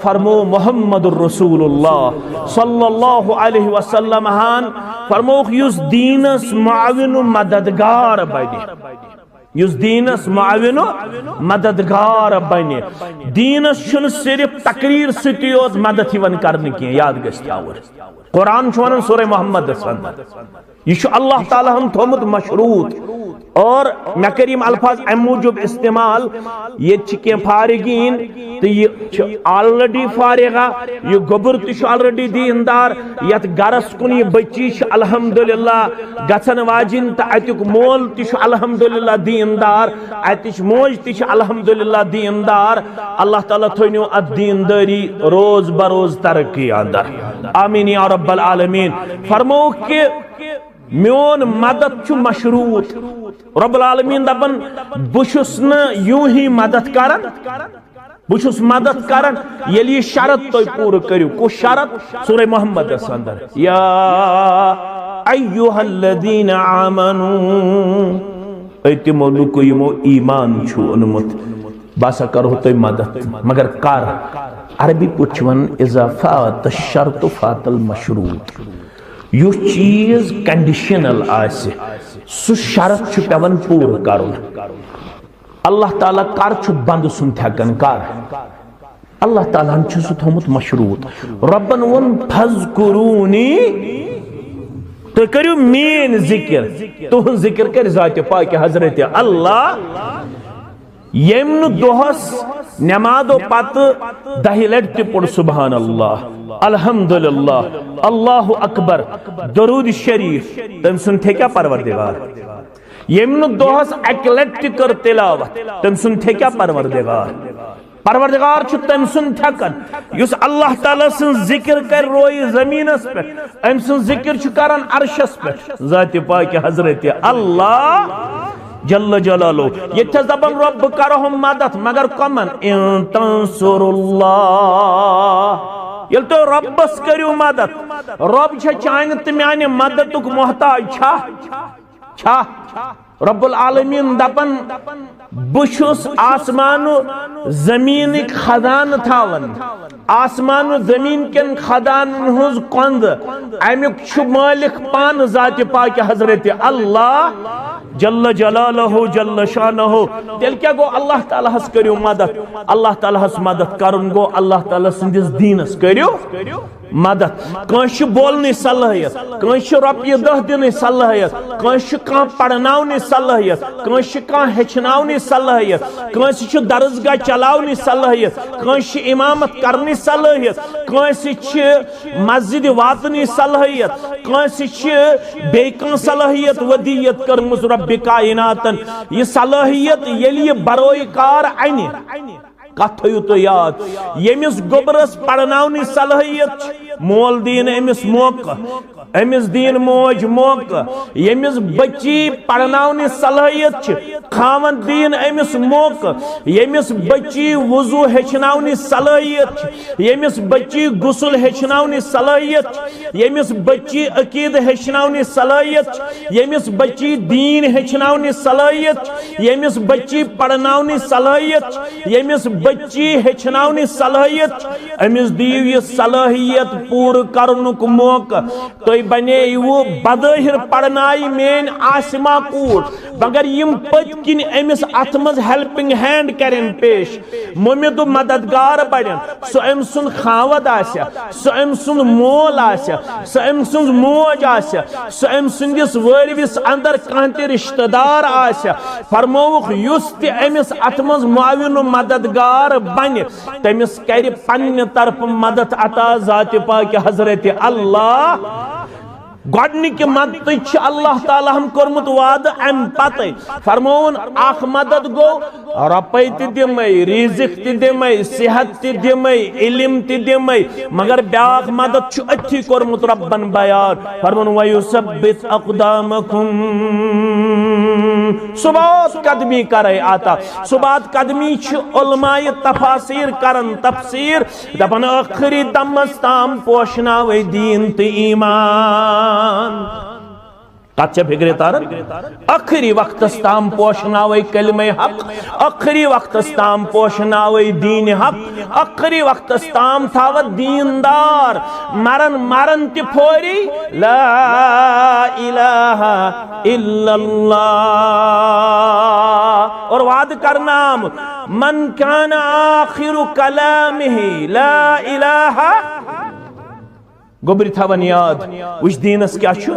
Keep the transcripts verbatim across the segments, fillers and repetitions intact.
فرمو محمد رسول اللہ صلی اللہ علیہ وسلم ہن، فرمووُکھ، یُس دیٖنس معاون و مددگار بنہِ، یُس دیٖنس معاون و مددگار بنہِ۔ دیٖنس چھُنہٕ صرف تقریر سۭتی یوت مدد یِوان کرنہٕ کینٛہہ، یاد گژھِ تھاوُن۔ قرآن چھُ ونان سورہ محمدس اندر، یہِ چھُ اللہ تعالیٰ ہن تھوٚمُت مشروط۔ اور مےٚ کٔرۍ یِم الفاظ امہِ موٗجوٗب استعمال، ییٚتہِ چھِ کینٛہہ فارغین تہٕ یہِ چھُ already فارغہ، یہِ گوٚبُر تہِ چھُ already دیٖندار، یتھ گرس کُن یہِ بچی چھِ الحمدللہ گژھن واجِنۍ تہٕ اتیُک مول تہِ چھُ الحمدللہ دیٖندار، اتِچ موج تہِ چھِ الحمدللہ دیٖندار۔ اللہ تعالیٰ تھٲینو اتھ دیٖندٲری روز بروز ترقی اندر۔ آمین یا رب العالمین۔ فرمووُکھ کہ میون مدد چھُ مشروط۔ رب العالمین دپان، بہٕ چھُس نہٕ یوٗہی مدد کران، بہٕ چھُس مدد کران ییٚلہِ یہِ شرط تُہۍ پوٗرٕ کٔرِو۔ کُس شرط؟ سورہ محمدس اندر، یا ایھا الذین آمنو، اے تِمو لُکو یِمو ایمان چھُ اوٚنمُت، بہٕ ہسا کرہو تۄہہِ مدد، مگر کر؟ عربی پٲٹھۍ چھِ ونان، اذا فات الشرط فات المشروط۔ یُس چیٖز conditional آسہِ، سُہ شرط چھُ پٮ۪وان پوٗرٕ کرُن۔ اللہ تعالیٰ کر چھُ بندٕ سُنٛد تھٮ۪کان؟ کر؟ اللہ تعالیٰ ہن چھُ سُہ تھوٚومُت مشروط۔ رۄبن ووٚن، فذکرونی، تُہۍ کٔرِو میٲنۍ ذکر۔ تُہنٛز ذکر کرِ ذاتِ پاکہِ حضرت اللہ۔ ییٚمۍ نہٕ دۄہس نمازو پتہٕ دہہِ لٹہِ تہِ پوٚر سبحان اللہ، الحمدللہ، اللہ اکبر، درود شریف، تٔمۍ سُنٛد تھیٚکیٛاہ پروردگار؟ ییٚمۍ نہٕ دۄہس اکہِ لٹہِ تہِ کٔر تلاوت، تٔمۍ سُنٛد تھیٚکیٛاہ پروردگار؟ پروردگار چھُ تٔمۍ سُنٛد تھٮ۪کان، یُس اللہ تعالیٰ سٕنٛز ذکر کرِ رویہِ زمینس پٮ۪ٹھ، أمۍ سٕنٛز ذکر چھُ کران عرشس پٮ۪ٹھ۔ ذاتِ پاکہِ حضرت اللہ جل جلالہ۔ ییٚتہِ چھَس دَپان، رۄب، بہٕ کرہو مدد، مگر کۄمن؟ ان تنصر اللہ، ییٚلہِ تُہۍ رۄبس کٔرِو مدد، رۄب چھا چانہِ تہٕ میانہِ مددُک محتاج چھا؟ چھا؟ رب العالمین دپان، بہٕ چھُس آسمان و زمینٕکۍ خزانہٕ تھاوان، آسمان و زمین کٮ۪ن خزانن ہٕنٛز کۄنٛدٕ، امیُک چھُ مٲلِک پانہٕ ذاتِ پاکہِ حضرت اللہ جل جلالہ جل شانہ۔ تیٚلہِ کیٛاہ گوٚو؟ اللہ تعالیٰ ہس کٔرِو مدد۔ اللہ تعالیٰ ہس مدد کرُن گوٚو اللہ تعالیٰ سٕنٛدِس دیٖنس کٔرِو مدد۔ کٲنٛسہِ چھِ بولنٕچ صلٲحیت، کٲنٛسہِ چھِ رۄپیہِ دَہ دِنٕچ صلٲحیت، کٲنٛسہِ چھِ کانٛہہ پرناونٕچ صلٲحیت، کٲنٛسہِ چھِ کانٛہہ ہیٚچھناونٕچ صلٲحیت، کٲنٛسہِ چھِ درسگاہ چلاونٕچ صلٲحیت، کٲنٛسہِ چھِ امامت کرنٕچ صلٲحیت، کٲنٛسہِ چھِ مسجدِ واتنٕچ صلٲحیت، کٲنٛسہِ چھِ بیٚیہِ کانٛہہ صلٲحیت ودیت کٔرمٕژ رۄبِ کائناتن۔ یہِ صلٲحیت ییٚلہِ یہِ بروے کار انہِ، کتھ تھٲیِو تُہۍ یاد، ییٚمِس گوٚبرس پرناونٕچ صلٲحیت چھِ، مول دِیِن أمِس موقعہٕ، أمِس دِیِن موج موقعہٕ، ییٚمِس بچی پرناونٕچ صلٲحیت چھِ، خاوند دِیِن أمِس موقعہٕ، ییٚمِس بچی وضو ہیٚچھناونٕچ صلٲحیت چھِ، ییٚمِس بچی غسل ہیٚچھناونٕچ صلٲحیت چھِ، ییٚمِس بچی عقیدٕ ہیٚچھناونٕچ صلٲحیت چھِ، ییٚمِس بچی دیٖن ہیٚچھناونٕچ صلٲحیت چھِ، ییٚمِس بچی پرناونٕچ صلٲحیت چھِ، ییٚمِس بچی ہیٚچھناونٕچ صلٲحیت چھِ، أمِس دِیِو یہِ صلٲحیت پوٗرٕ کرنُک موقعہٕ۔ تُہۍ بنییوٕ بظٲہر پرنایہِ میٲنۍ عاصمہ کوٗر، مگر یِم پٔتۍ کِنۍ أمِس اتھ منٛز helping hand کرن پیش، مُمِد و مددگار بنن، سُہ أمۍ سُنٛد خاوند آسہِ، سُہ أمۍ سُنٛد مول آسہِ، سُہ أمۍ سٕنٛز موج آسہِ، سُہ أمۍ سٕنٛدِس وٲرۍوِس اندر کانٛہہ تہِ رشتہٕ دار آسہِ، فرمووُکھ، یُس تہِ أمِس اتھ منٛز معاون و مددگار بنہِ، تٔمِس کرِ پننہِ طرفہٕ مدد عطا ذاتِ پاکہِ حضرت اللہ۔ گۄڈنِکہِ مدتٕچ چھِ اللہ تعالیٰ ہن کوٚرمُت وعدٕ۔ امہِ پتہٕ فرمووُن، اکھ مدد گوٚو، رۄپے تہِ دِمے، رزق تہِ دِمے، صحت تہِ دِمے، علم تہِ دِمے، مگر بیاکھ مدد چھُ أتھی کوٚرمُت رۄبن بیان۔ فرمووُن، وَيُثَبِّتْ أَقْدَامَكُمْ۔ ثبات قدمی کرے عطا۔ ثبات قدمی چھِ علماء تفاسیر کران تفسیر، دپان ٲخری دمس تام پوشناوے دیٖن تہٕ ایمان۔ کتھ چھےٚ فکرِ تران؟ ٲخری وقتس تام پوشناوے کلمہ حق، ٲخری وقتس تام پوشناوے دین حق، ٲخری وقتس تام تھاوت دیندار، مرن مرن تہِ پھوری لا الہ الا اللہ۔ اور وعدٕ کرنام، من کان آخر کلامہ لا الہ، گوٚبرِ تھاوان یاد، وٕچھ دیٖنس کیٛاہ چھُ،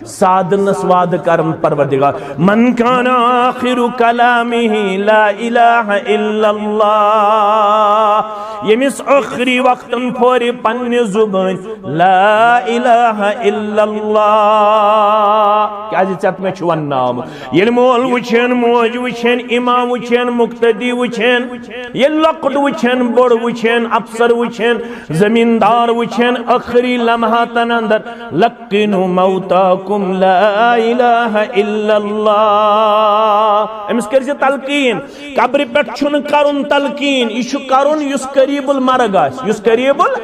سادنس وعدٕ کران پروردگار، من کان آخر کلامہ لا الہ الا اللہ، ییٚمِس ٲخری وقتن پھورِ پننہِ زبٲنۍ لا الہ الا اللہ۔ کیٛازِ ژےٚ تہٕ مےٚ چھُ وننہٕ آمُت، ییٚلہِ مول وٕچھن، موج وٕچھن، امام وٕچھن، مقتدی وٕچھن، ییٚلہِ لۄکُٹ وٕچھن، بوٚڑ وٕچھن، افسر وٕچھن، زمیندار وٕچھن، ٲخری لمحاتن اندر، لقنوا موتاکم لا الہ الا اللہ۔ أمِس کٔرۍ زِ تلقین، قبرِ پٮ۪ٹھ چھُنہٕ کرُن تلقین، یہِ چھُ کرُن یُس قریب المرگ آسہِ، یُس قریب ال-،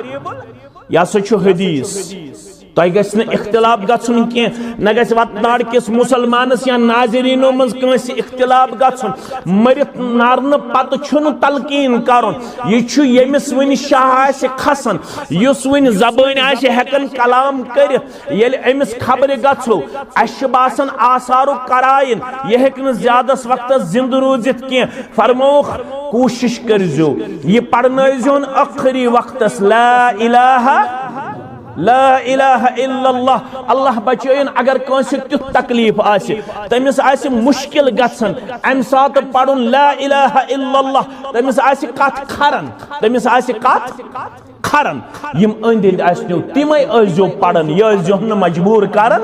یہِ ہسا چھُ حدیث۔ تۄہہِ گژھِ نہٕ اختلاف گژھُن کینٛہہ، نہ گژھِ وتناڑ کِس مسلمانس یا ناظرینو منٛز کٲنٛسہِ اختلاف گژھُن۔ مٔرِتھ نرنہٕ پتہٕ چھُنہٕ تلقین کرُن۔ یہِ چھُ ییٚمِس وٕنہِ شاہ آسہِ کھسان، یُس وٕنہِ زبٲنۍ آسہِ ہٮ۪کان کلام کٔرِتھ۔ ییٚلہِ أمِس خبرِ گژھو، اَسہِ چھُ باسان آثارُک قرائن، یہِ ہیٚکہِ نہٕ زیادس وقتس زندٕ روٗزِتھ کینٛہہ۔ فرمووُکھ، کوٗشِش کٔرۍزیو، یہِ پرنٲوزیون ٲخری وقتس لا الہ، لا الہ الا اللہ۔ اللہ بچٲیِن، اگر کٲنٛسہِ تیُتھ تکلیف آسہِ، تٔمِس آسہِ مشکل گژھان، امہِ ساتہٕ پرُن لا الہ الا اللہ، تٔمِس آسہِ کتھ کھران، تٔمِس آسہِ کتھ کھران۔ یِم أنٛدۍ أنٛدۍ آسنو، تِمے ٲسۍزیو پران، یہِ ٲسۍزیو نہٕ مجبوٗر کران۔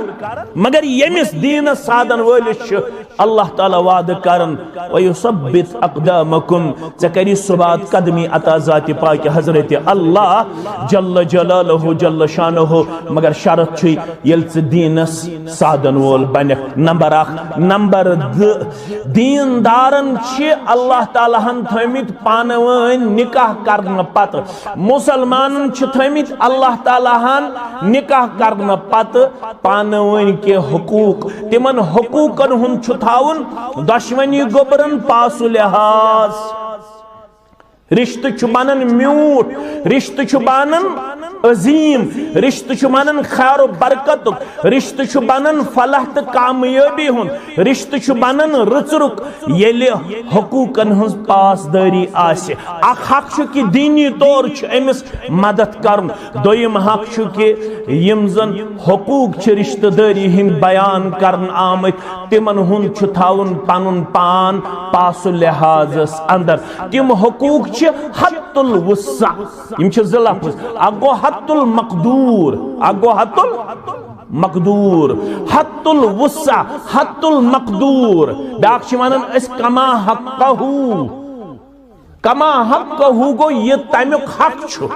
مگر ییٚمِس دیٖنس سادن وٲلِس چھُ اللہ تعالیٰ وعدٕ کران، وَيُثَبِّتْ أَقْدَامَكُمْ، ژےٚ کری ثبات قدمی عطا ذاتِ پاکہِ حضرت اللہ جل جلالہ جل شانہ۔ مگر شرط چھُے، ییٚلہِ ژٕ دیٖنس سادن وول بنکھ، نمبر اکھ۔ نمبر دٕ، دیندارن چھِ اللہ تعالیٰ ہن تھٲومٕتۍ پانہٕ وٲنۍ نکاح کرنہٕ پتہٕ، مسلمانن چھِ تھٲومٕتۍ اللہ تعالیٰ ہن نکاح کرنہٕ پتہٕ پانہٕ وٲنۍ کہِ حقوق، تِمن حقوقن ہُنٛد چھُ تھاوُن دۄشوٕنی گوٚبرن پاس و لحاظ۔ رشتہٕ چھُ بنان میوٗٹھ، رشتہٕ چھُ بنان عظیٖم، رشتہٕ چھُ بنان خیر و برکتُک، رشتہٕ چھُ بنان فلاح تہٕ کامیٲبی ہُنٛد، رشتہٕ چھُ بنان رٕژرُک، ییٚلہِ حقوقن ہٕنٛز پاسدٲری آسہِ۔ اکھ حق چھُ کہِ دیٖنی طور چھُ أمِس مدد کرُن، دوٚیِم حق چھُ کہِ یِم زن حقوق چھِ رشتہٕ دٲری ہٕنٛدۍ بیان کرنہٕ آمٕتۍ، تِمن ہُنٛد چھُ تھاوُن پنُن پان پاس و لحاظس اندر۔ تِم حقوق چھِ حد الوسع، یِم چھِ زٕ لفظ، اکھ گوٚو حد المقدور، اکھ گوٚو حد المقدور، حد الوسع، حد المقدور۔ بیٛاکھ چھِ ونان أسۍ کما حقہ، کما حقہ گوٚو یہِ تمیُک حق چھُ،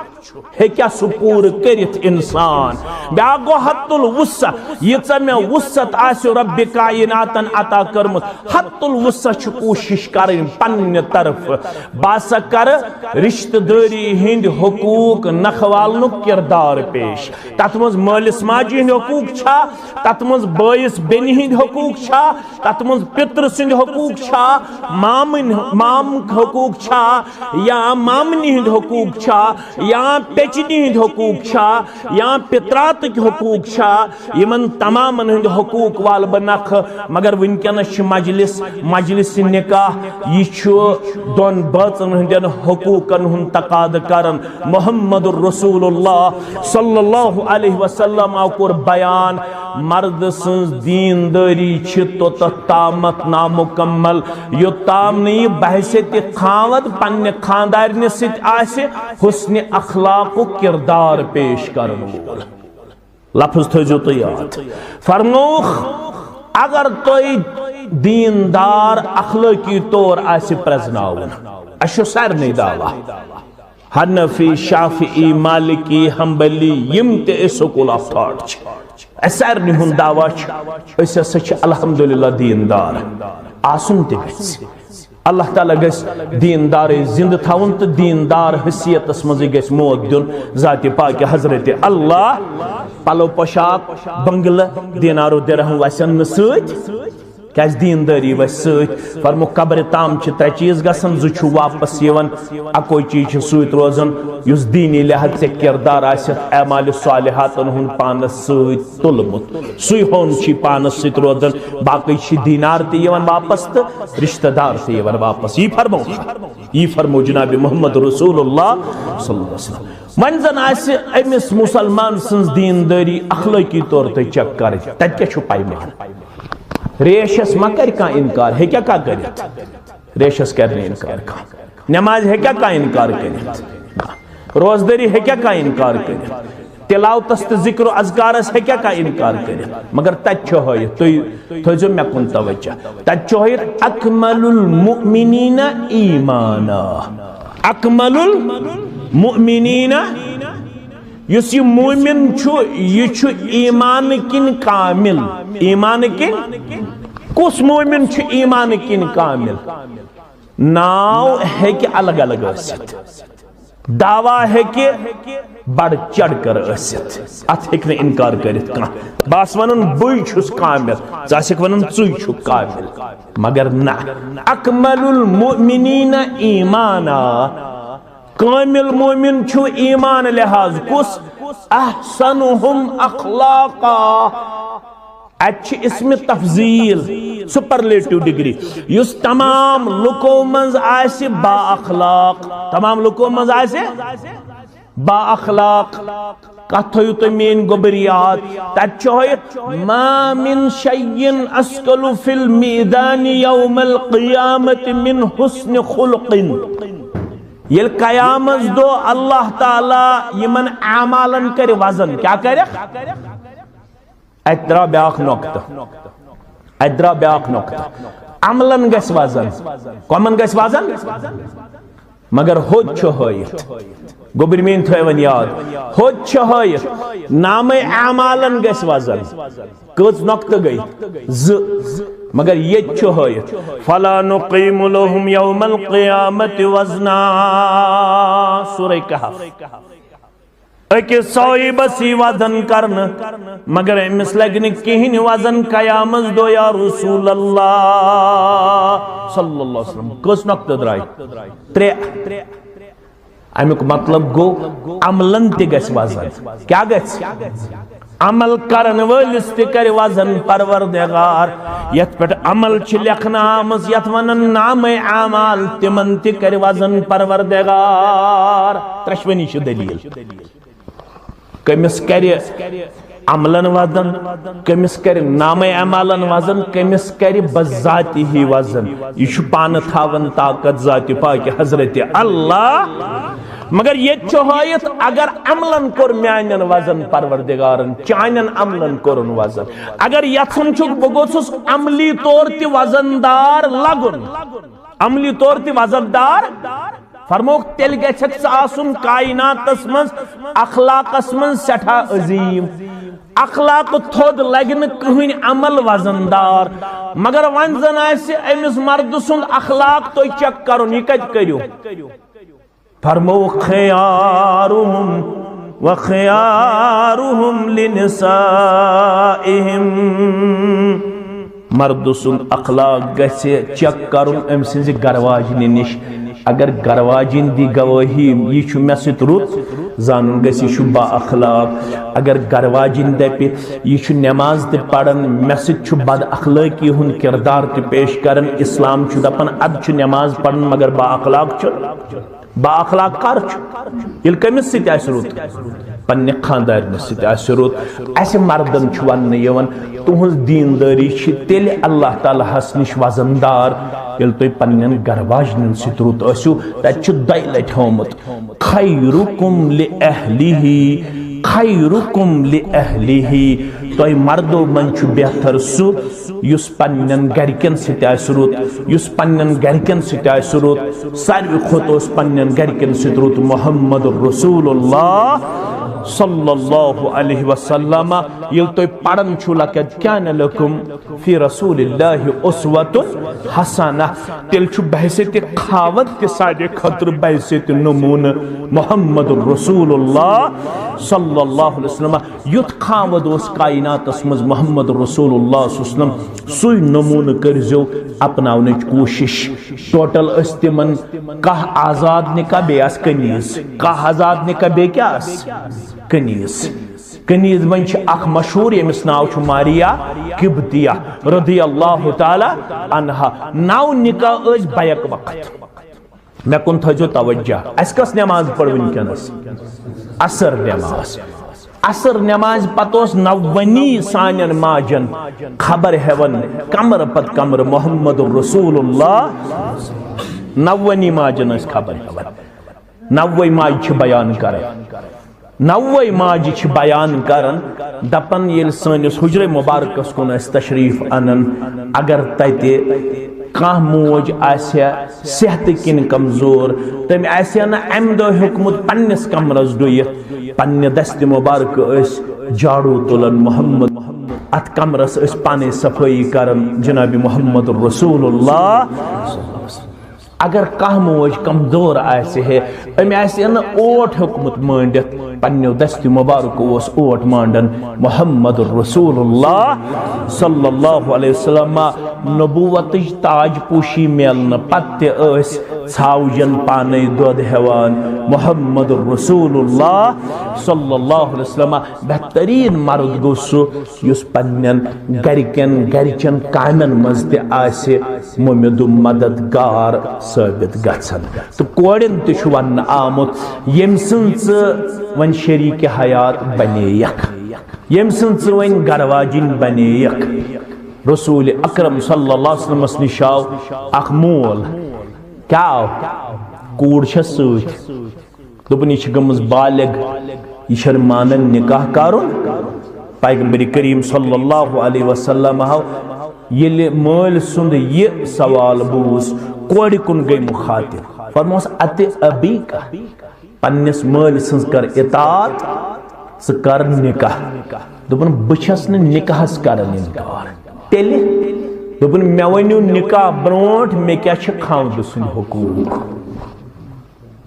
ہیٚکیٛاہ سُہ پوٗرٕ کٔرِتھ انسان۔ بیٛاکھ گوٚو حد الوسع، ییٖژاہ مےٚ وسعت آسہِ رۄبِ کائناتن عطا کٔرمٕژ، حد الوسع چھُ کوٗشش کرٕنۍ پننہِ طرفہٕ۔ بہٕ ہسا کرٕ رشتہٕ دٲری ہٕنٛدۍ حقوق نکھٕ والنُک کردار پیش۔ تتھ منٛز مٲلِس ماجہِ ہٕنٛدۍ حقوق چھا؟ تتھ منٛز بٲیِس بیٚنہِ ہٕنٛدۍ حقوق چھا؟ تتھ منٛز پِترٕ سٕنٛدۍ حقوق چھا؟ مامٕنۍ، مامٕکۍ حقوق چھا؟ یا مامنہِ ہٕنٛدۍ حقوق چھا؟ یا پیٚچنہِ ہٕنٛدۍ حقوق چھا؟ یا پِتراتٕکۍ حقوق چھا؟ یِمن تمامن ہٕنٛدۍ حقوق والہٕ بہٕ نکھٕ۔ مگر وٕنکیٚنس چھِ مجلس، مجلس نکاح، یہِ چھُ دۄن بٲژن ہٕنٛدٮ۪ن حقوقن ہُنٛد تقاضہٕ کران۔ محمد رسول اللہ صلی اللہ علیہ وسلم آو کوٚر بیان، مرد سٕنٛز دیندٲری چھِ توٚتتھ تامتھ نامکمل، یوٚت تام نہٕ یہِ بحیثیت خاوند پننہِ خاندارنہِ سۭتۍ آسہِ حسن اخلاقُک کردار پیش کرن وول۔ لفظ تھٲیزیو تُہۍ یاد۔ فرمووُکھ، اگر تُہۍ دیندار اخلٲقی طور آسہِ پرزناوُن، اَسہِ چھُ سارنٕے دعویٰ، حنفی، شافعی، مالکی، حنبلی، یِم تہِ أسۍ school of thought چھِ، اَسہِ سارنٕے ہُنٛد دعویٰ چھُ، أسۍ ہسا چھِ الحمدللہ دیندار۔ آسُن تہِ گژھِ۔ اللہ تعالیٰ گژھِ دیندارے زندٕ تھاوُن تہٕ دیندار حیثیتس منٛزٕے گژھِ موت دیُن ذاتِ پاکہِ حضرت اللہ۔ پلو پوشاک، بنگلہٕ، دینار و درہم وسن نہٕ سۭتۍ، کیازِ دیندٲری وسہِ سۭتۍ۔ فرمو، قبرِ تام چھِ ترٛےٚ چیٖز گژھان، زٕ چھُ واپس یِوان، اکوے چیٖز چھُ سۭتۍ روزان، یُس دیٖنی لحاظ ژےٚ کردار آسہِ اعمال صالحاتن ہُنٛد پانس سۭتۍ تُلمُت، سُے ہون چھُے پانس سۭتۍ روزان۔ باقٕے چھِ دینار تہِ یِوان واپس تہٕ رشتہٕ دار تہِ یِوان واپس۔ یی فرمو، یی فرمو جناب محمد رسول اللہ صلی اللہ علیہ وسلم۔ وۄنۍ زن آسہِ أمِس مسلمان سٕنٛز دیندٲری اخلٲقی طور تہِ چیک کرٕنۍ، تتہِ کیٛاہ چھُ پیمان؟ ریشس ما کرِ کانٛہہ انکار؟ ہیٚکیٛاہ کانٛہہ کٔرِتھ؟ ریشس کرِ نہٕ انکار کانٛہہ۔ نماز ہیٚکیٛاہ کانٛہہ انکار کٔرِتھ؟ روزدٲری ہیٚکیٛاہ کانٛہہ انکار کٔرِتھ؟ تلاوتس تہٕ ذکر و اذکارس ہیٚکیٛاہ کانٛہہ انکار کٔرِتھ؟ مگر تتہِ چھُ ہٲیِتھ، تُہۍ تھٲیزیو مےٚ کُن توجہ۔ تتہِ چھُ ہٲیِتھ، اکمل المؤمنین ایمانا۔ اکمل المؤمنین، یُس یہِ مومن چھُ، یہِ چھُ ایمان کِنۍ کامل۔ ایمان کِنۍ؟ کُس مومن چھُ ایمان کِنۍ کامل؟ ناو ہیٚکہِ الگ الگ ٲسِتھ، دعویٰ ہیٚکہِ بڑ چڑھ کر ٲسِتھ، اتھ ہیٚکہِ نہٕ انکار کٔرِتھ کانٛہہ۔ بہٕ آسہٕ ونان، بٕے چھُس کامل، ژٕ آسکھ ونان، ژٕے چھُکھ کامل، مگر نہ۔ اکمل المؤمنین ایمانا، کامل مومن چھُ ایمان لحاظ کُس؟ احسنہم اخلاقا۔ اتہِ چھِ اسم تفضیل، سپرلیٹو ڈگری، یُس تمام لُکو منٛز آسہِ با اخلاق، تمام لُکو منٛز آسہِ با اخلاق۔ کتھ تھٲیِو تُہۍ میٲنۍ گوٚبٕر یاد، تتہِ چھُ ہٲیِتھ، ما من شیء اثقل فی المیزان یوم القیامة من حسن خلق۔ ییٚلہِ قیامس دۄہ اللہ تعالیٰ یِمن اعمالن کرِ وزن، کیٛاہ کرٮ۪کھ؟ اتہِ درٛاو بیٛاکھ نۄقطہٕ۔ اتہِ درٛاو بیٛاکھ نۄقطہٕ۔ عملن گژھِ وزن۔ کمن گژھِ وزن؟ مگر ہوٚت چھُ ہٲیِتھ۔ گوٚبٕرۍ میٲنۍ تھٲے وۄنۍ یاد۔ ہوٚت چھُ ہٲیِتھ۔ نامے اعمالن گژھِ وزن۔ کٔژ نۄقطہٕ گٔے؟ زٕ۔ مگر ییٚتہِ چھُ ہٲیِتھ، فلا نقیم لهم یوم القیامة وزنا۔ سورہ کہف۔ أکِس صاحبس یی وزن کرنہٕ، مگر أمِس لگہِ نہٕ کِہیٖنۍ وزن قیامس دۄہ، یا رسول اللہ صلی اللہ علیہ وسلم۔ کٔژ نۄقطہٕ درٛاے؟ ترٛےٚ۔ اَمیُک مطلب گوٚو، عملن تہِ گژھِ وزن۔ کیٛاہ گژھِ؟ عمل کرن وٲلِس تہِ کرِ وزن پروردگار۔ یتھ پٮ۪ٹھ عمل چھِ لیکھنہٕ آمٕژ، یتھ ونان نامے اعمال، تِمن تہِ کرِ وزن پروردگار۔ ترٛٮ۪شوٕنی چھِ دٔلیٖل۔ کٔمِس کرِ عملن وزن، کٔمِس کرِ نامے اعمالن وزن، کٔمِس کرِ بذاتی وزن؟ یہِ چھُ پانہٕ تھاوان طاقت ذاتِ پاکِ حضرت اللہ۔ مگر ییٚتہِ چھُ ہٲیِتھ، اگر عملن کوٚر میانٮ۪ن وزن پروردگارن، چانٮ۪ن عملن کوٚرُن وزن۔ اگر یژھان چھُکھ بہٕ گوٚژھُس عملی طور تہِ وزن دار لگُن، عملی طور تہِ وزن دار، فرمووُکھ، تیٚلہِ گژھکھ ژٕ آسُن کائناتس منٛز اخلاقس منٛز سٮ۪ٹھاہ عظیٖم۔ اخلاق تھوٚد لگہِ نہٕ کٕہٕنۍ عمل وزن دار۔ مگر وۄنۍ زن آسہِ أمِس مردٕ سُنٛد اخلاق تُہۍ چیک کرُن، یہِ کتہِ کٔرِو؟ فرمووُکھ، خیارہم و خیارہم لنسائہم۔ مردٕ سُنٛد اخلاق گژھِ چیک کرُن أمۍ سٕنٛزِ گرواجنہِ نِش۔ اگر گرواجِنۍ دی گوٲہی، یہِ چھُ مےٚ سۭتۍ رُت، زانُن گژھِ، یہِ چھُ با اخلاق۔ اگر گرواجِنۍ دپہِ، یہِ چھُ نماز تہِ پران، مےٚ سۭتۍ چھُ بد اخلٲقی ہُنٛد کردار تہِ پیش کران، اسلام چھُ دپان، ادٕ چھُ نماز پران مگر با اخلاق چھُ۔ با اخلاق کر چھُ؟ ییٚلہِ کٔمِس سۭتۍ آسہِ رُت؟ پننہِ خاندارنہِ سۭتۍ آسہِ رُت۔ اسہِ مردن چھُ وننہٕ یِوان، تُہنٛز دیندٲری چھِ تیٚلہِ اللہ تعالیٰ ہس نِش وزن دار، ییٚلہِ تُہۍ پننٮ۪ن گرٕ واجنٮ۪ن سۭتۍ رُت ٲسِو۔ تتہِ چھُ دۄیہِ لٹہِ ہومُت، خیرکم لأہلہ، خیرکم لأہلہ۔ تۄہہِ مردو منٛز چھُ بہتر سُہ یُس پننٮ۪ن گرِکٮ۪ن سۭتۍ آسہِ رُت، یُس پننٮ۪ن گرِکٮ۪ن سۭتۍ آسہِ رُت۔ ساروی کھۄتہٕ اوس پننٮ۪ن گرِکٮ۪ن سۭتۍ رُت محمد رسول اللہ صلی اللہ علیہ وسلم۔ ییٚلہِ تُہۍ پران چھِو، لقد کان لکم فی رسول اللہ اسوۃ حسنہ، تیٚلہِ چھُ بحیثیت خاوند تہِ سانہِ خٲطرٕ بحیثیت نمونہٕ محمد رسول اللہ صلی اللہ علیہ وسلم۔ یُتھ خاوند اوس کائناتس منٛز محمد رسول اللہ صلی اللہ علیہ وسلم، سُے نمونہٕ کٔرزیو، اپناونٕچ کوٗشش۔ ٹوٹل ٲسۍ تِمن کاہ آزاد نکاح، بیٚیہِ آسہٕ کنیز۔ کاہ آزاد نکاح، بیٚیہِ کیٛاہ آسہٕ؟ کنیز۔ کنیز منٛز چھِ اکھ مشہوٗر، ییٚمِس ناو چھُ ماریا قبطیہ رضی اللہ تعالیٰ عنہا۔ نو نکاح ٲسۍ بیک وقت۔ مےٚ کُن تھٲیزیو توجہ، اَسہِ کۄس نٮ۪ماز پٔر وٕنکیٚنَس؟ عصر نٮ۪ماز۔ عصر نٮ۪مازِ پتہٕ اوس نوونی سانٮ۪ن ماجن خبر ہٮ۪وان، کمرٕ پتہٕ کمرٕ محمد رسول اللہ۔ نوونی ماجن ٲسۍ خبر ہٮ۪وان۔ نوے ماجہِ چھِ بیان کران۔ نوے ماجہِ چھِ بیان کران، دپان، ییٚلہِ سٲنِس حجرے مبارکس کُن ٲسۍ تشریف انان، اگر تتہِ کانٛہہ موج آسہِ ہا صحتہٕ کِنۍ کمزور، تٔمۍ آسہِ ہا نہٕ امہِ دۄہ ہیوٚکمُت پننِس کمرس ڈُیِتھ، پننہِ دستِ مبارکہٕ ٲسۍ جاڑو تُلان۔ محمد، اتھ کمرس ٲسۍ پانے صفٲیی کران۔ جناب محمد رسول اللہ، اگر کانٛہہ موج کمزور آسہِ ہے، أمۍ آسہِ ہے نہٕ اوٹ ہیوٚکمُت مٲنڈِتھ، پننیو دستیو مبارکو اوس اوٹ مانڈان محمد رسول اللہ صلی اللہ علیہ وسلم۔ نبوتٕچ تاج پوشی میلنہٕ پتہٕ تہِ ٲسۍ ژھاوجن پانے دۄد ہٮ۪وان۔ محمد رسول اللہ صلی اللہ علیہ وسلم بہترین مرد گوٚو سُہ، یُس پننٮ۪ن گرِکٮ۪ن، گرِچٮ۪ن کامٮ۪ن منٛز تہِ آسہِ مُمِد و مددگار ثٲبِت گژھان۔ تہٕ کورٮ۪ن تہِ چھُ وننہٕ آمُت، ییٚمۍ سٕنٛز ژٕ وۄنۍ شریٖکہِ حیات بنییکھ، ییٚمۍ سٕنٛز ژٕ وۄنۍ گرواجِنۍ بنییکھ۔ رسول اکرم صلی اللہ علیہ وسلمس نِش آو اکھ مول، کیٛاہ آو؟ کوٗر چھس سۭتۍ۔ دوٚپُن، یہِ چھِ گٔمٕژ بالغ، یہِ چھَنہٕ مانان نکاح کرُن۔ پیغمبر کریم صلی اللہ علیہ وسلم ہو ییٚلہِ مٲلۍ سُنٛد یہِ سوال بوٗز، کورِ کُن گٔے مخاطب۔ فرموس، اتہِ ابی کا، پننِس مٲلۍ سٕنٛز کر اطاعت، ژٕ کر نکاح۔ دوٚپُن، بہٕ چھَس نہٕ نکاحس کران انکار۔ تیٚلہِ؟ دوٚپُن، مےٚ ؤنِو نکاح برونٛٹھ، مےٚ کیٛاہ چھِ خاوندٕ سٕنٛدۍ حقوٗق؟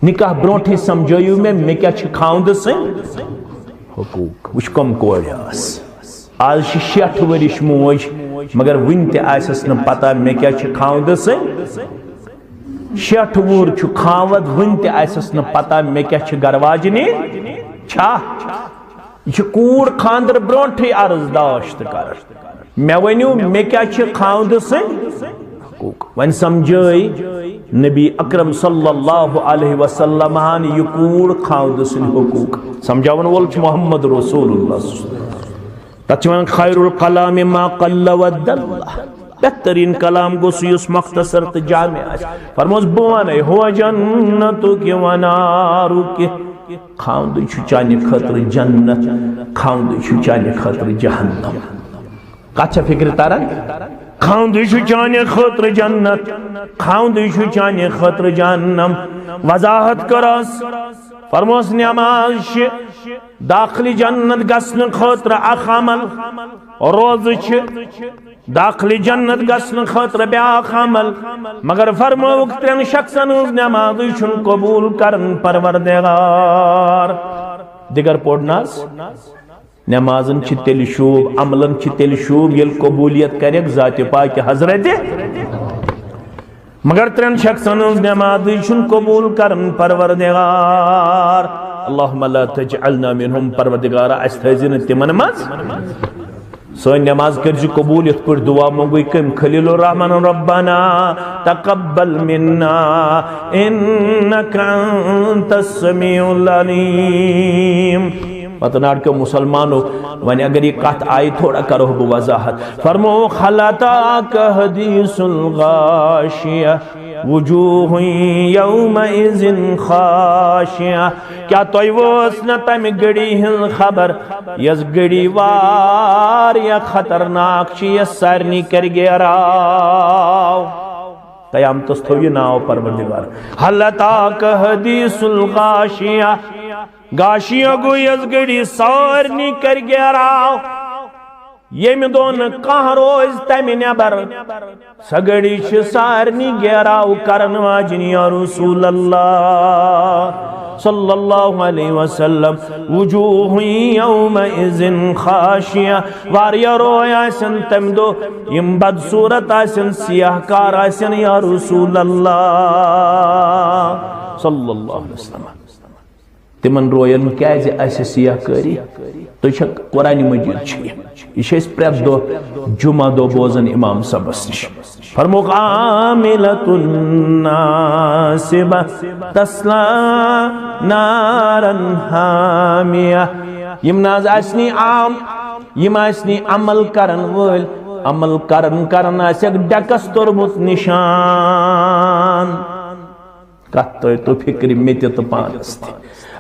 نکاح برونٹھٕے سمجھٲیِو مےٚ، مےٚ کیٛاہ چھِ خاوندٕ سٕنٛدۍ حقوٗق۔ وٕچھ، کم کورِ ٲس۔ آز چھِ شیٹھ ؤرِش موج، مگر وٕنہِ تہِ آسٮ۪س نہٕ پتہ مےٚ کیٛاہ چھِ خاوندٕ سٕنٛدۍ۔ شیٹھ وُہُر چھُ خاوند، وٕنہِ تہِ آسٮ۪س نہٕ پتہ مےٚ کیٛاہ چھِ گرواجنہِ چھا۔ یہِ چھِ کوٗر خانٛدر برونٹھٕے عرض داشت کران۔ مےٚ ؤنِو، مےٚ کیٛاہ چھِ خاوندٕ سٕنٛدۍ حقوٗق؟ وۄنۍ سمجھٲے نبی اکرم صلی اللہ علیہ وسلم ہن یہِ کوٗر خاوندٕ سٕنٛدۍ حقوٗق۔ سمجھاون وول چھُ محمد رسول اللہ۔ تتھ چھِ ونان خیر الکلام ما قل و دل۔ بہترین کلام گوٚو سُہ یُس مختصر تہٕ جامع آسہِ۔ فرموس، بہٕ ونے ہو جنتُک و نارُک۔ خاوندٕے چھُ چانہِ خٲطرٕ جنت، خاوندٕے چھُ چانہِ خٲطرٕ جہنم۔ کتھ چھےٚ فکرِ تران؟ خاوندٕے چھُ چانہِ خٲطرٕ جنت، خاوندٕے چھُ چانہِ خٲطرٕ جہنم۔ وضاحت کٔرٕس، فرموس، نماز چھِ داخلِ جنت گژھنہٕ خٲطرٕ اکھ عمل، روزٕ چھِ داخلِ جنت گژھنہٕ خٲطرٕ بیٛاکھ عمل، مگر فرمٲوُکھ، ترٛٮ۪ن شخصن ہٕنٛز نمازٕے چھُنہٕ قبوٗل کران پروردگار۔ دِگر پوٚر نہ حظ؟ نمازن چھِ تیٚلہِ شوٗب، عملن چھِ تیٚلہِ شوٗب، ییٚلہِ قبوٗلیت کرٮ۪کھ ذاتِ پاکہِ حضرتِ۔ مگر ترٛٮ۪ن شخصن ہٕنٛز نمازٕے چھُنہٕ قبوٗل کران پروردگار۔ اللہم لا تجعلنا منہم، پروردگارا، اَسہِ تھٲوزِ نہٕ تِمن منٛز۔ سٲنۍ نماز کٔرزِ قبوٗل، یِتھ پٲٹھۍ دعا منٛگوٕے کٔمۍ خلیل الرحمن، ربنا تقبل منا انک انت السمیع العلیم۔ پتہٕ ناٹکیو مسلمانو، وۄنۍ اگر یہِ کتھ آیہِ، تھوڑا کرو بہٕ وضاحت۔ فرمووُکھ، ہل اتاک حدیث الغاشیہ، وجوہ یومئذ خاشعہ۔ کیا تۄہہِ وٲژ نہ تمہِ گھڑی ہٕنٛز خبر، یۄس گھڑی واریاہ خطرناک چھِ، یۄس سارنٕے کرِ گیراو؟ قیامتس تھوو یہِ ناو پروردگار۔ ہل اتاک حدیث الغاشیہ۔ غاشیہ گوٚو یۄس گھڑی سارنٕے کرِ گیراو۔ ییٚمہِ دۄہ نہٕ کانٛہہ روزِ تَمہِ نٮ۪بر، سۄ گھڑی چھِ سارنٕے گیراو کرن واجِنۍ، یا رسول اللہ صلی اللہ علیہ وسلم۔ وجوہ یومئذ خاشعہ، واریاہ روے آسن تَمہِ دۄہ، یِم بدصورت آسن، سیاہ کار آسن، یا رسول اللہ صلی اللہ علیہ وسلم۔ تِمن روین کیازِ آسہِ سیاہ کٲری؟ تُہۍ چھا، قرآن مجید چھُ یہِ، یہِ چھِ أسۍ پرٛٮ۪تھ دۄہ جمعہ دۄہ بوزان امام صٲبس نِش۔ فرمووُکھ، عاملۃ ناصبہ تصلی نارا حامیہ۔ یِم نہ حظ آسنی عام، یِم آسنی عمل کرن وٲلۍ، عمل کرن کرن آسٮ۪کھ ڈٮ۪کس توٚرمُت نشان۔ کتھ تۄہہِ تو فکرِ مےٚ تہِ تہٕ پانس تہِ۔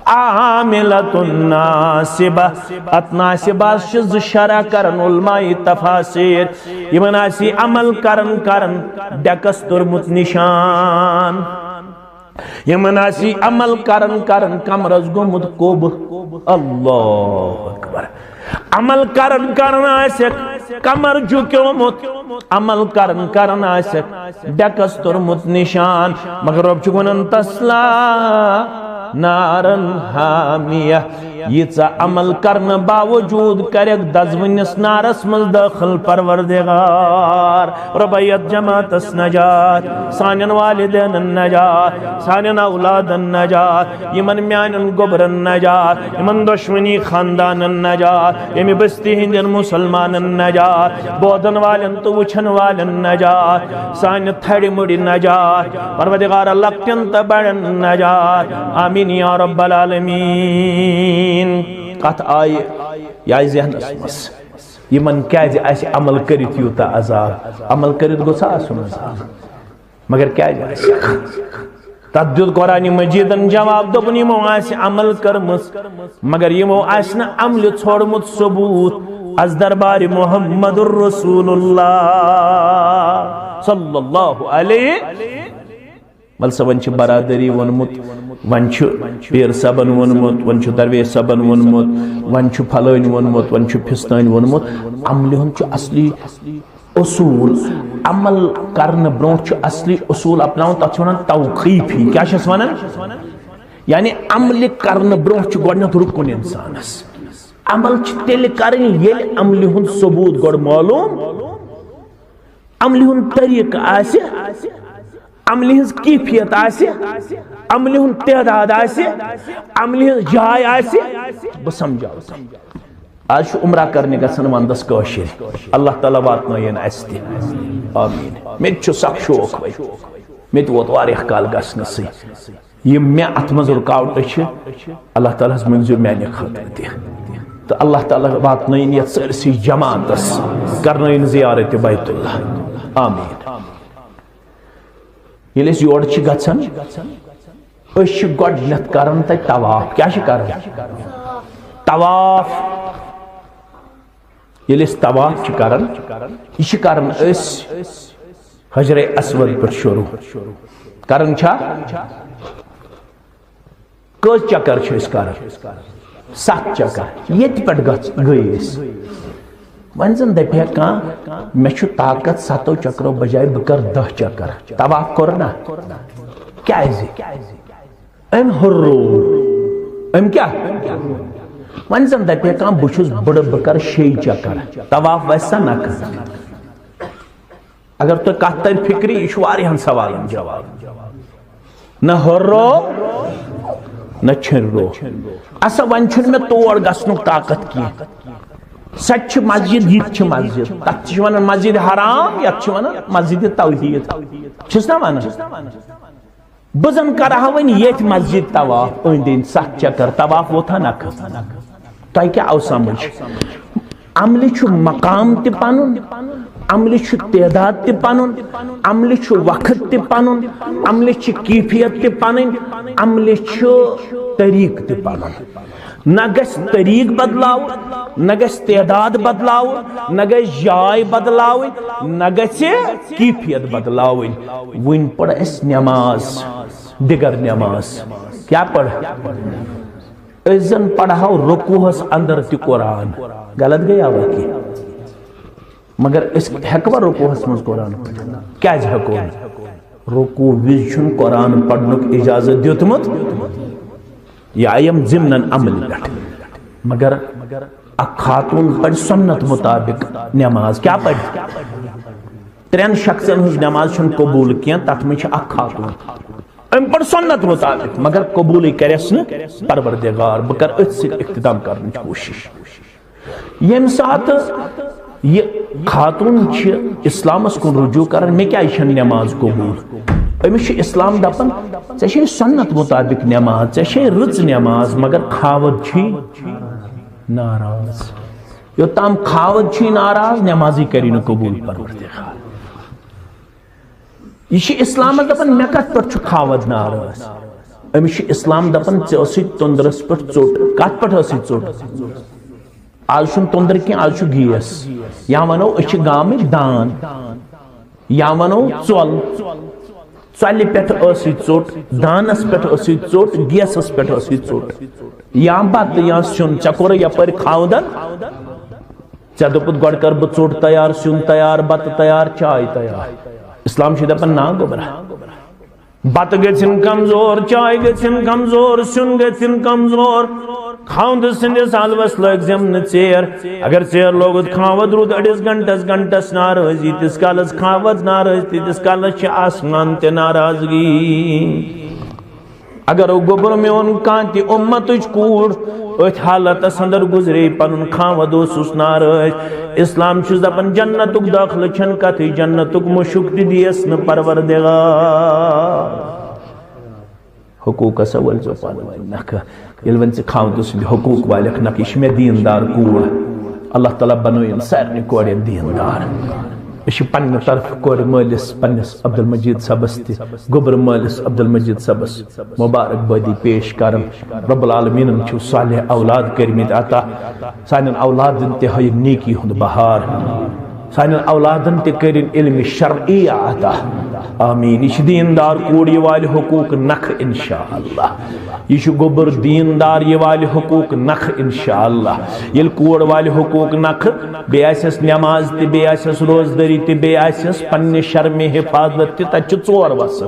عاملۃ ناصبہ، اتھ ناصبہ چھِ زٕ شرح کرن علماء تفاسیر۔ یِمن آسہِ عمل کرن کرن ڈٮ۪کس توٚرمُت نشان۔ یِمن آسہِ عمل کرن کرن کمرس گوٚمُت کوٚب۔ اللہ اکبر۔ عمل کرن کرن آسٮ۪کھ کمر جُکیومُت، عمل کرن کرن آسٮ۪کھ ڈٮ۪کس توٚرمُت نشان، مگر رۄب چھُ ونان، تصلی نارا حامیہ۔ ییٖژاہ عمل کرنہٕ باوجود کرٮ۪کھ دزوٕنِس نارس منٛز دٲخل۔ پروردگار، رۄبا یتھ جماعتس نجات، سانٮ۪ن والدینن نجات، سانٮ۪ن اولادن نجات، یِمن میانٮ۪ن گوٚبرن نجات، یِمن دۄشوٕنی خاندانن نجات، ییٚمہِ بستی ہٕنٛدٮ۪ن مسلمانن نجات، بوزن والٮ۪ن تہٕ وٕچھن والٮ۪ن نجات، سانہِ تھرِ مُڑِ نجات، پروردگار لۄکٹٮ۪ن تہٕ بڑٮ۪ن نجات۔ آمین یا رب العالمین۔ کتھ آیہِ، یہِ آیہِ ذہنس منٛز، یِمن کیازِ آسہِ عمل کٔرِتھ یوٗتاہ عذاب؟ عمل کٔرِتھ گوٚژھ آسُن عذاب۔ مگر کیازِ آسہِ؟ تتھ دیُت قرآن مجیدن جواب، دوٚپُن، یِمو آسہِ عمل کٔرمٕژ، مگر یِمو آسہِ نہٕ عملہِ ژھوڑمُت ثبوت از دربارِ محمد رسول اللہ صلی اللہ علیہ۔ ول سا، وۄنۍ چھِ برادری ووٚنمُت، وۄنۍ چھُ پیٖر صٲبن ووٚنمُت، وۄنۍ چھُ درویش صٲبن ووٚنمُت، وۄنۍ چھُ پھلٲنۍ ووٚنمُت، وۄنۍ چھُ پھستٲنۍ ووٚنمُت۔ عملہِ ہُنٛد چھُ اصلی اصوٗل، عمل کرنہٕ برونٛہہ چھُ اصلی اصوٗل اپناوُن، تتھ چھِ ونان توقیفی۔ کیٛاہ چھِس ونان؟ یعنی عملہِ کرنہٕ برونٛہہ چھُ گۄڈٕنیتھ رُکُن انسانس۔ عمل چھِ تیٚلہِ کرٕنۍ ییٚلہِ عملہِ ہُنٛد ثبوٗت گۄڈٕ معلوٗم، عملہِ ہُنٛد طریٖقہٕ آسہِ، عملہِ ہٕنٛز کیفیت آسہِ، عملہِ ہُنٛد تعداد آسہِ، عملہِ ہٕنٛز جاے آسہِ۔ بہٕ سمجھاو تۄہہِ۔ آز چھُ عمرہ کرنہِ گژھان ونٛدس کٲشِرۍ۔ اللہ تعالیٰ واتنٲیِن اَسہِ تہِ۔ آمیٖن۔ مےٚ تہِ چھُ سخ شوق وۄنۍ۔ مےٚ تہِ ووت واریاہ کال گژھنَسٕے۔ یِم مےٚ اَتھ منٛز رُکاوٹہٕ چھِ، اللہ تعالیٰ ہَس مٔنٛزِو میٛانہِ خٲطرٕ تہِ۔ تہٕ اللہ تعالیٰ واتنٲیِن یَتھ سٲرسٕے جماعتَس، کرنٲیِن زیارت بیت اللہ۔ آمیٖن۔ ییٚلہِ أسۍ یورٕ چھِ گژھان، أسۍ چھِ گۄڈٕنٮ۪تھ کران تَتہِ طواف۔ کیٛاہ چھِ کران؟ طواف۔ ییٚلہِ أسۍ طواف چھِ کران، یہِ چھِ کران أسۍ حجر اسود پٮ۪ٹھ شروع۔ کران چھا؟ کٔژ چکر چھِ أسۍ کران؟ ستھ چکر۔ ییٚتہِ پٮ۪ٹھ گژھ-، گٔے أسۍ۔ وۄنۍ زن دپہِ ہا کانٛہہ، مےٚ چھُ طاقت ستو چکرو بجایہِ بہٕ کرٕ دَہ چکر۔ طواف کوٚر نا؟ کیازِ؟ أمۍ ہُرروو۔ أمۍ کیٛاہ؟ وۄنۍ زن دپہِ ہا کانٛہہ، بہٕ چھُس بٕڑٕ، بہٕ کرٕ شیٚیہِ چکر۔ طواف وسہِ سا نکھٕ؟ اگر تۄہہِ کتھ ترِ فکرِ، یہِ چھُ واریاہن سوالن جواب۔ نہ ہُرروو، نہ چھِرروو۔ اسا، وۄنۍ چھُنہٕ مےٚ تور گژھنُک طاقت کینٛہہ۔ سۄ تہِ چھِ مسجد، یہِ تہِ چھِ مسجد۔ تتھ تہِ چھِ ونان مسجد حرام، یتھ چھِ ونان مسجد توحید۔ چھِس نا ونان؟ بہٕ زن کرٕ ہا وۄنۍ ییٚتھۍ مسجد طواف، أنٛدۍ أنٛدۍ ستھ چکر، طواف ووتھا نکھٕ؟ تۄہہِ کیٛاہ آو سمجھ؟ عملہِ چھُ مقام تہِ پنُن، عملہِ چھُ تعداد تہِ پنُن، عملہِ چھُ وقت تہِ پنُن، عملہِ چھِ کیفیت تہِ پنٕنۍ، عملہِ چھُ طریٖقہٕ تہِ پنُن۔ نہ گژھِ طریٖق بدلاوُن، نہ گژھِ تعداد بدلاوُن، نہ گژھِ جاے بدلاوٕنۍ، نہ گژھِ کیفیت بدلاوٕنۍ۔ وۄنۍ پٔر اسہِ نماز، دِگر نماز۔ کیٛاہ پٔر؟ أسۍ زن پرہو رکوعس اندر تہِ قرآن۔ غلط گٔیاوا کینٛہہ؟ مگر أسۍ ہٮ۪کوا رکوعس منٛز قرآن پٔرِتھ؟ کیازِ ہٮ۪کو نہٕ؟ رکوع وِزِ چھُنہٕ قرآن پرنُک اجازت دیُتمُت۔ یہِ آیم ضمنن عمل پٮ۪ٹھ۔ مگر اکھ خاتون پرِ سنت مطابق نماز۔ کیٛاہ پرِ؟ ترٛٮ۪ن شخصن ہٕنٛز نماز چھنہٕ قبول کینٛہہ، تتھ منٛز چھِ اکھ خاتون۔ أمۍ پٔر سنت مطابق، مگر قبولٕے کرٮ۪س نہٕ پروردگار۔ بہٕ کرٕ أتھۍ سۭتۍ اختتام کرنٕچ کوٗشش۔ ییٚمہِ ساتہٕ یہِ خاتون چھِ اسلامس کُن رجوع کران، مےٚ کیازِ چھنہٕ نماز قبول؟ أمِس چھُ اسلام دپان، ژےٚ چھے سنت مطابق نماز، ژےٚ چھے رٕژ نماز، مگر خاوند چھُے ناراض۔ یوٚتام خاوند چھُے ناراض، نمازٕے کری نہٕ قبول پروردگار۔ یہِ چھُ اسلامس دپان، مےٚ کتھ پٮ۪ٹھ چھُ خاوند ناراض؟ أمِس چھُ اسلام دپان، ژےٚ ٲسٕے توٚندرس پٮ۪ٹھ ژوٚٹ۔ کتھ پٮ۪ٹھ ٲسٕے ژوٚٹ؟ آز چھُنہٕ توٚندر کینٛہہ، آز چھُ گیس۔ یا ونو، أسۍ چھِ گامٕکۍ دان، یا ونو ژۄل۔ ژۄلہِ پٮ۪ٹھ ٲسٕے ژوٚٹ، دانس پٮ۪ٹھ ٲسٕے ژوٚٹ، گیسس پٮ۪ٹھ ٲسٕے ژوٚٹ۔ یا بتہٕ یا سیُن، ژےٚ کوٚرُے یپٲرۍ خاوندن؟ ژےٚ دوٚپُتھ، گۄڈٕ کر بہٕ ژوٚٹ تیار، سیُن تیار، بتہٕ تیار، چاے تیار۔ اسلام چھُ دپان، نا گوٚبرا، بتہٕ گژھن کمزور، چاے گژھن کمزور، سیُن گژھن کمزور۔ خاوند سٕنٛدِس حلوس لٲگزٮ۪م نہٕ ژیر۔ اگر ژیر لوگُتھ، خاوند روٗد أڑِس گنٹس، گنٹس ناراض، ییٖتِس کالس خاوند ناراض، تیٖتِس کالس چھِ آسمان تہِ ناراضگی۔ اگر گوٚبُر میون کانٛہہ تہِ اُمتٕچ کوٗر أتھۍ حالتس اندر گُزرے، پنُن خاوند اوسُس ناراض، اسلام چھُس دپان، جنتُک دٲخلہٕ چھنہٕ کتھٕے، جنتُک مُشُک تہِ دِیس نہٕ پروردگار۔ حقوٗقس ؤلۍ زیو پانہٕ ؤنۍ نکھٕ۔ ییٚلہِ وۄنۍ ژٕ خاوندٕ سٕنٛدِ حقوٗق والٮ۪کھ نکھٕ، یہِ چھِ مےٚ دیٖندار کوٗر۔ اللہ تعالیٰ بنٲیِن سارنٕے کورٮ۪ن دیٖندار۔ أسۍ چھِ پننہِ طرفہٕ کورِ مٲلِس، پننِس عبدالمجید صٲبس تہِ، گوٚبرٕ مٲلِس عبدالمجید صٲبس مبارک بٲدی پیش کران۔ رب العالمینن چھُ صالح اولاد کٔرمٕتۍ عطا۔ سانٮ۪ن اولادن تہِ ہٲیِن نیکی ہُنٛد بہار۔ سانٮ۪ن اولادن تہِ کٔرِن علم شرعی عطا۔ آمین۔ یہِ چھِ دیٖندار کوٗر، یہِ والہِ حقوٗق نکھٕ انشاءاللہ۔ یہِ چھُ گوٚبُر دیٖندار، یہِ والہِ حقوٗق نکھٕ انشاءاللہ۔ ییٚلہِ کوٗر والہِ حقوٗق نکھٕ، بیٚیہِ آسٮ۪س نماز تہِ، بیٚیہِ آسٮ۪س روزدٲری تہِ، بیٚیہِ آسٮ۪س پننہِ شرمہِ حفاظت تہِ، تتہِ چھِ ژور وسہٕ۔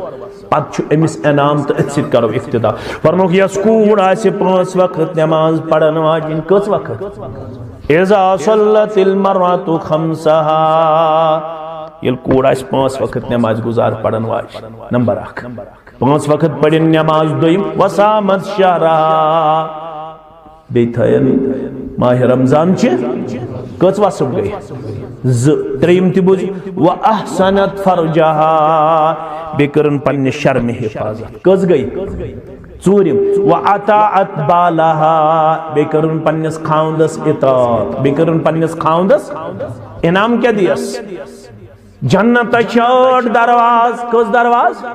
پتہٕ چھُ أمِس انعام تہٕ أتھۍ سۭتۍ کرو افتتاح۔ فرمووُکھ، یۄس کوٗر آسہِ پانٛژھ وقت نماز پرن واجِنۍ، کٔژ وقت؟ اذا صلت المرأة خمسها، ییٚلہِ کوٗر آسہِ پانٛژھ وقت نماز گُزار پرن واجِنۍ، نمبر اکھ۔ پانٛژھ وقت پرِن نماز۔ دوٚیِم، وصامت شهرها، بیٚیہِ تھٲیِن ماہِ رمضان چہِ کٔژ وسہٕ گٔے؟ زٕ۔ ترٛیٚیِم تہِ بوٗزِو، واحصنت فرجها، بیٚیہِ کٔرٕن پننہِ شرمہِ حفاظت۔ کٔژ گٔے؟ ژوٗرِم، واطاعت بالها، بیٚیہِ کٔرٕن پننِس خاوندس اطاعت، بیٚیہِ کٔرٕن پننِس خاوندس۔ انعام کیٛاہ دِیس؟ جنتس چھِ ٲٹھ درواز۔ کٔژ درواز؟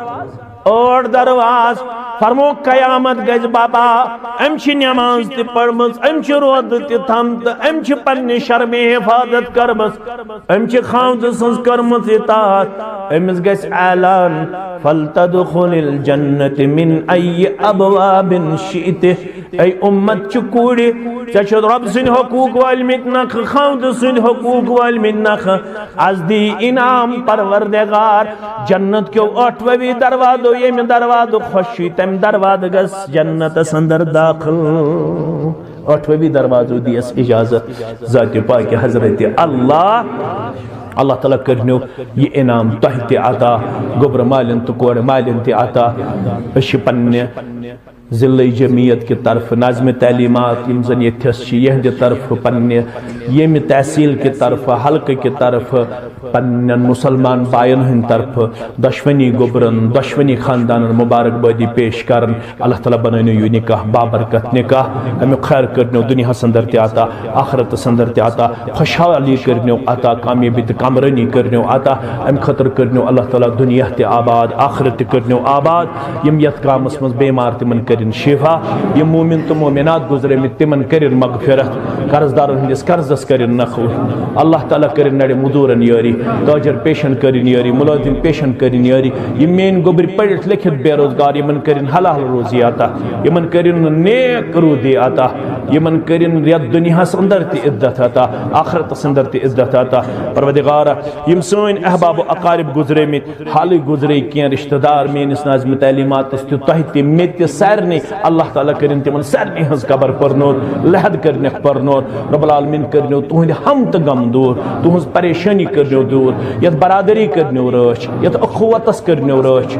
ٲٹھ درواز۔ فرمو، قیامت گژھِ بپا، أمۍ چھِ نماز تہِ پٔرمٕژ، أمۍ چھِ روزٕ تہِ تھٲمژٕ، أمۍ چھِ پننہِ شرمہِ حفاظت کٔرمٕژ، أمۍ چھِ خاوندٕ سٕنٛز کٔرمٕژ اطاعت، أمِس گژھِ اعلان، فلتدخل الجنة من أي أبواب شئت۔ اے اُمت چہِ کوٗرِ، ژےٚ چھُتھ رۄب سٕنٛدۍ حقوٗق وٲلمٕتۍ نکھٕ، خاوندٕ سٕنٛدۍ حقوٗق وٲلمٕتۍ نکھٕ۔ از دی انعام پروردگار جنت کیو ٲٹھوَوی دروازو، ییٚمہِ دروازٕ خۄش چھُے، تَمہِ دروازٕ گژھ جنتس اندر داخل۔ ٲٹھوَوی دروازو دِیَس اجازت ذاتِ پاکہِ حضرت اللہ۔ اللہ تعالیٰ کٔرنیو یہِ انعام تۄہہِ تہِ عطا، گوٚبرٕ مالٮ۪ن تہٕ کورِ مالٮ۪ن تہِ عطا۔ أسۍ چھِ پننہِ ضلعی جمعیت کہِ طرفہٕ، نظم تعلیمات یِم زن ییٚتھس چھِ، یِہنٛدِ طرفہٕ، پننہِ ییٚمہِ تحصیل کہِ طرفہٕ، حلقہٕ کہِ طرفہٕ، پننٮ۪ن مسلمان باین ہٕنٛدِ طرفہٕ دۄشوٕنی گوٚبرن، دۄشوٕنی خاندانن مبارک بٲدی پیش کران۔ اللہ تعالیٰ بنٲونو یہِ نکاح بابرکت نکاح، امیُک خیر کٔرنو دُنیاہس اندر تہِ عطا، آخرتس اندر تہِ عطا، خوشحالی کٔرنو عطا، کامیٲبی تہٕ کامرٲنی کٔرنو عطا۔ امہِ خٲطرٕ کٔرنو اللہ تعالیٰ دُنیا تہِ آباد، آخرت تہِ کٔرنو آباد۔ یِم یتھ گامس منٛز بیمار، تِمن کٔرِن شفا۔ یِم مومن تہٕ مومنات گزرے مٕتۍ، تِمن کٔرِن مغفرت، قرض دارن ہٕنٛدِس قرضس کٔرِن نکھٕ۔ اللہ تعالیٰ کٔرِن نڑِ مزوٗرن یٲری، تاجر پیشن کٔرِن یٲری، ملٲزم پیشن کٔرِن یٲری۔ یِم میٲنۍ گوٚبرۍ پٔرِتھ لیکھِتھ بے روزگار، یِمن کٔرِن حلال روزی عطا، یِمن کٔرِن نیک روٗدی عطا، یِمن کٔرِن یتھ دُنیاہس اندر تہِ عزت عطا، آخرتس اندر تہِ عزت عطا۔ پروردگارا، یِم سٲنۍ احباب و اقارب گزرے مٕتۍ، حالٕے گزرے کینٛہہ رشتہٕ دار میٲنِس ناظمِ تعلیماتس تہِ، تۄہہِ تہِ، مےٚ تہِ، سارنٕے۔ اللہ تعالیٰ کٔرِن تِمن سارنٕے ہٕنٛز قبر پرنور، لحد کٔرنکھ پرنور۔ رب العالمین کٔرنو تُہنٛدِ ہم تہٕ غم دوٗر، تُہنٛز پریشٲنی کٔرنو دوٗر، یتھ برادری کٔرنو رٲچھ، یتھ اخوتس کٔرنو رٲچھ،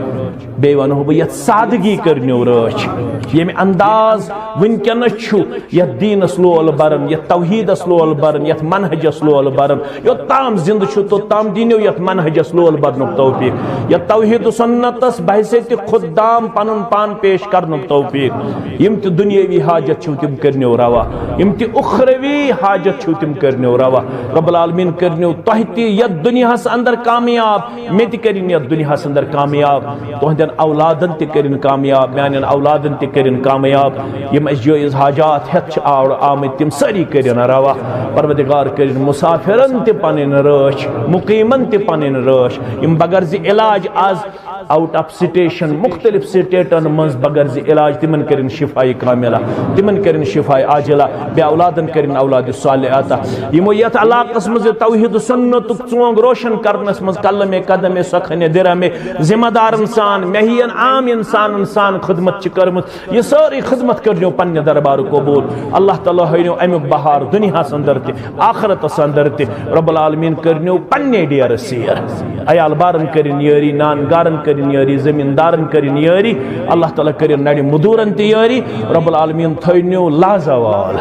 بیٚیہِ ونہو بہٕ یتھ سادگی کٔرنو رٲچھ، ییٚمہِ انداز وٕنکیٚنس چھُ یتھ دیٖنس لول بران، یتھ توحیٖدس لول بران، یتھ منہجس لول بران۔ یوٚتام زندٕ چھُ، توٚتام دیٖنِو یتھ منہجس لول برنُک توفیٖق، یتھ توحیٖد و سنتس بحیثیت خدام پنُن پان پیش کرنُک توفیٖق۔ یِم تہِ دُنیٲوی حاجت چھِو، تِم کٔرنیو روا۔ یِم تہِ اُخروی حاجت چھِو، تِم کٔرنیو روا۔ رب العالمین کٔرنیو تۄہہِ تہِ یتھ دُنیاہس اندر کامیاب، مےٚ تہِ کٔرِن یتھ دُنیاہس اندر کامیاب، تُہنٛدٮ۪ن اولادن تہِ کٔرِن کامیاب، میانٮ۪ن اولادن تہِ کٔرِن کامیاب۔ یِم اسہِ جٲیز حاجات ہٮ۪تھ چھِ اور آمٕتۍ، تِم سٲری کٔرِن روا۔ پروردگار کٔرِن مسافرن تہِ پنٕنۍ رٲچھ، مقیمن تہِ پنٕنۍ رٲچھ۔ یِم بغرض علاج از آؤٹ آف سٹیشن، مختلف سٹیٹن منٛز بغرض علاج، تِمن کٔرِن شفایہِ کاملہ، تِمن کٔرِن شفایہِ عاجلہ، بے اولادن کٔرِن اولاد صالح عطا۔ یِمو یتھ علاقس منٛز یہِ توحید و سنتُک ژونگ روشن کرنس منٛز قلم قدم سخن درہم ذمہ دارن سان، مےٚ ہِوٮ۪ن عام انسانن سان خدمت چھِ کٔرمٕژ، یہِ سٲرٕے خدمت کٔرنیو پننہِ دربارٕ قبول۔ اللہ تعالیٰ ہٲینیو امیُک بہار دُنیاہس اندر تہِ، آخرتس اندر تہِ۔ رب العالمین کٔرنیو پننے ڈیرٕ سیر۔ عیال بارن کٔرِن یٲری، نان گارن کٔرِن یٲری، زمیٖندارن کٔرِن یٲری۔ اللہ تعالیٰ کٔرِن نڑِ مدورن تہِ یٲری۔ رب العالمین تھٲینیو لازوال۔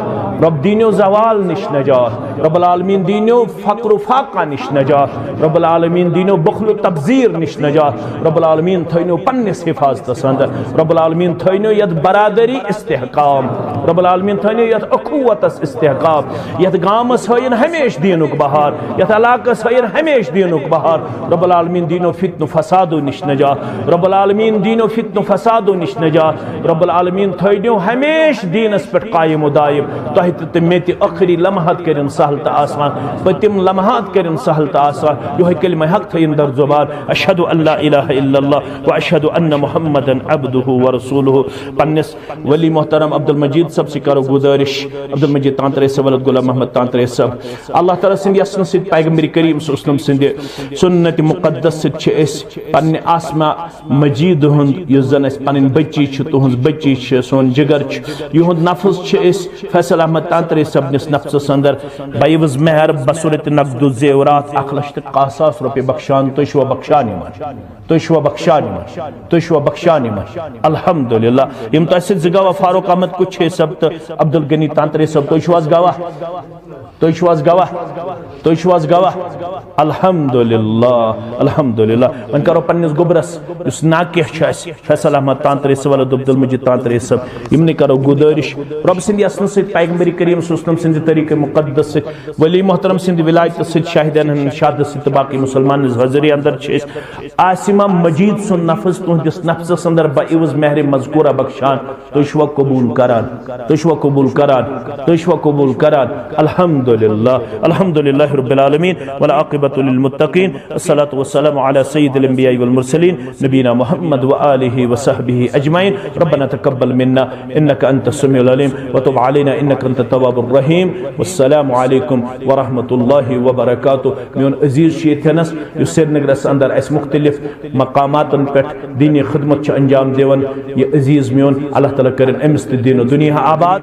رب دیٖنیو زوال نِش نجات۔ رب العالمین دیٖنیو فقر و فاقہ نِش نجات۔ رب العالمین دیٖنیو بخل و تبذیر نِش نجات۔ رب العالمین تھٲینیو پننِس حفاظتس اندر۔ رب العالمین تھٲینیو یتھ برادری استحکام۔ رب العالمین تھٲینیو یتھ اخوتس استحکام۔ یتھ گامس ہٲیِن ہمیشہٕ دیٖنُک بہار۔ یتھ علاقس ہٲیِن ہمیشہٕ دیٖنُک بہار۔ رب العالمین دیٖنیو فتنہٕ فسادو نِش نجات۔ رب العالمین دیٖنیو فتنہٕ فسادو نِش نجات۔ رب العالمین تھٲینیو ہمیشہٕ دیٖنس پٮ۪ٹھ قائم و دائم۔ تۄہہِ تہِ تہٕ مےٚ تہِ ٲخری لمحات کٔرِن سہل تہٕ آسان، پٔتِم لمحات کٔرِن سہل تہٕ آسان۔ یِہوٚے کلمہ حق تھٲیِن در زبان، اشہد ان لا الہ الا اللہ و اشہد ان محمدا عبدہ و رسولہ۔ پننِس ولی محترم عبدالمجید صٲب سۭتۍ کرو گزارش، عبدالمجید تانترے صٲب، ولد غلام محمد تانترے صٲب۔ اللہ تعالیٰ سٕنٛدِ یژھنہٕ سۭتۍ، پیغمبر کریم صلی اللہ علیہ وسلم سٕنٛدِ سنت مقدس سۭتۍ چھِ أسۍ پننہِ آسما مجید ہُنٛد، یُس زن اسہِ پنٕنۍ بچی چھِ، تُہنٛز بچی چھِ، سون جگر چھُ، یِہُنٛد نفس چھِ أسۍ فیصل احمد تانترے صٲبنِس نفسس اندر بعوض مہر بصورت نقد و زیورات اکھ لچھ تہٕ کاہ ساس رۄپیہِ بخشان۔ تُہۍ چھِوا بخشان یِمن؟ تُہۍ چھِوا بخشان یِمن؟ تُہۍ چھِوا بخشان یِمن؟ الحمدللہ۔ یِم تۄہہِ سۭتۍ زٕ گواہ، فاروق احمد کُچھے صٲب تہٕ عبدالغنی تانترے صٲب، تُہۍ چھِو حظ گواہ؟ تُہۍ چھِو حظ گواہ؟ تُہۍ چھِو حظ گواہ؟ الحمدللہ، الحمدللہ۔ وۄنۍ کرو پننِس گوٚبرس، یُس ناکہ چھُ اَسہِ، فیصل احمد تانترے صٲب، ولد عبدالمجید تانترے صٲب، یِمنٕے کرو گُزٲرِش۔ رۄب سٕنٛدِ یژھنہٕ سۭتۍ، پیغمبر کریم صلی اللہ علیہ وسلم سٕنٛدِ طریٖقہ مقدس سۭتۍ، ولی محترم سٕنٛدِ ولایتہٕ سۭتۍ، شاہدینن ہٕنٛدِ شہادت سۭتۍ تہٕ باقٕے مُسلمانن ہٕنٛز حٲضری اندر چھِ أسۍ عاصمہ مجید سُنٛد نفس تُہنٛدِس نفسس اندر بعوض مہر مذکورہ بخشان۔ تُہۍ چھِوا قبول کران؟ تُہۍ چھِوا قبول کران؟ تُہۍ چھِوا قبول کران؟ الحمدللہ، الحمدللہ رب العالمین، والعاقبۃ للمتقین، الصلاۃ والسلام علی سید الانبیاء والمرسلین، نبینا محمد و آلہ و صحبہ اجمعین۔ ربنا تقبل منا انک انت السمیع العلیم وتب علینا انک انت التواب الرحیم۔ والسلام علیکم ورحمۃ اللہ وبرکاتہ۔ میون عزیز چھُ ییٚتھٮ۪نس، یُس سرینگرس اندر اَسہِ مختلف مقاماتن پٮ۪ٹھ دینی خدمت چھِ انجام دِوان، یہِ عزیز میون، اللہ تعالیٰ کٔرِن أمِس تہِ دین و دنیا آباد۔